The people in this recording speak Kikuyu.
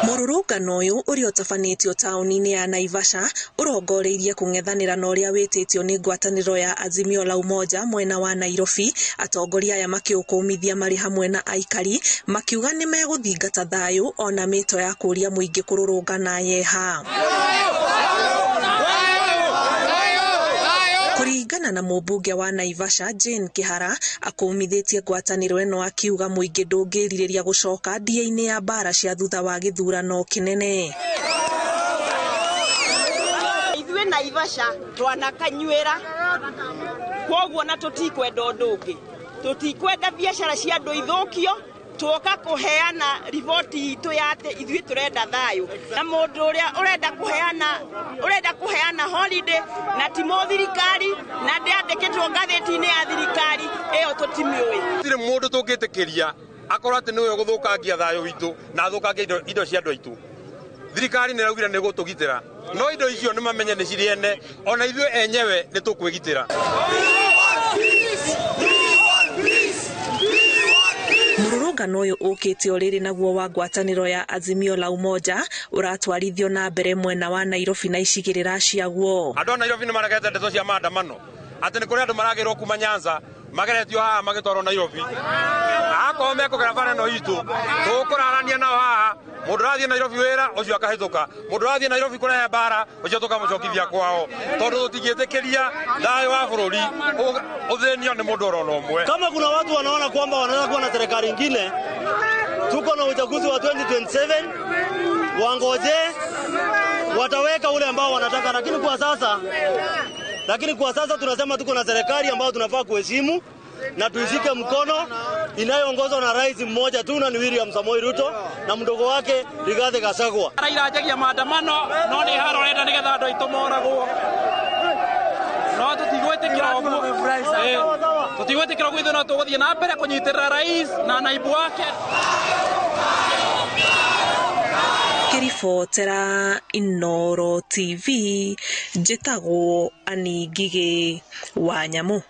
Mũrũrũngano ũyũ ũrĩa ũtabanĩtio taũni-inĩ ya Naivasha ũrongoreirie kũng'ethanĩra na ũrĩa wĩtĩtio nĩ ngwatanĩro ya Azimio la Umoja mwena wa Nairobi, atongoria aya makĩũkũmithia marĩ hamwe na aikari makiuga nĩ megũthingata thayũ ona mĩto ya kũria mũingĩ kũrũrũngana yeha. Kũringana na mũmbunge wa Naivasha Jane Kihara, akũmithĩtie ngwatanĩro ĩno akiuga mũingĩ ndũngĩrirĩria gũcoka ndia-inĩ ya mbara cia thutha wa gĩthurano kĩnene. Ithuĩ Naivasha twanakanyuĩra, kwoguo na tũtikwenda ũndũ ũngĩ, tũtikwenda biacara cia andũ ithũkio. Tuoka kuheana riboti itũ ya atĩ ithuĩ tũrenda thayũ, na mũndũ ũrĩa ũrenda kũheana holiday na ti mũthirikari na ndĩandĩkĩtwo ngathĩti-inĩ ya thirikari ĩyo tũtimĩũĩ. Gũtirĩ mũndũ tũngĩtĩkĩria akorwo atĩ nĩwe ũgũthũkangia thayũ witũ na athũkangie indo cia andũ aitũ. Thirikari nĩ ĩraugire nĩ gũtũgitĩra, no indo icio nĩ mamenye nĩ cirĩ ene, ona ithuĩ enyewe nĩ tũkwĩgitĩra. Mũrũrũngano ũyũ ũkĩte o rĩrĩ naguo wa ngwatanĩro ya Azimio la Umoja ũratwarithio na mbere mwena wa Nairobi na icigĩrĩra ciaguo. Andũ a Nairobi nĩ maregete ndeto cia maandamano atĩ nĩ kũrĩ andũ maragĩrwo kuma Nyanza mageretio haha magĩtwarwo Nairobi. Akorwo mekũgera bara ĩno itũ tũkũrarania nao haha, mũndũ ũrathiĩ Nairobi wĩra ũcio akahĩtũka, mũndũ ũrathiĩ Nairobi kũrehe mbara ũcio tũkamũcokithia kwao, tondũ tũtingĩtĩkĩria thayũ wa bũrũri ũthĩnio nĩ mũndũ oro ũmwe. Kama kuna watu wanaona kwamba wanaweza kuwa na serikali ingine, tuko na uchaguzi wa 2027, wangoje, wataweka ule ambao wanataka, lakini kwa sasa tunasema tuko na serikali ambayo tunafaa kuheshimu na tuishike mkono, inayoongozwa na rais mmoja tu na ni William Samoei Ruto na mdogo wake Rigathi Gachagua. Raila anjagia maandamano no nĩ haro arenda nĩgetha andũ aitũ moragwo, no tũtigwĩtĩkĩra ũguo, tũtigwĩtĩkĩra ũguo. Ithuĩ no tũgũthiĩ na mbere kũnyitĩrĩra rais na naibu wake. Ngĩribotera Inooro TV, njĩtagwo Annie Ngigĩ wa Nyamũ.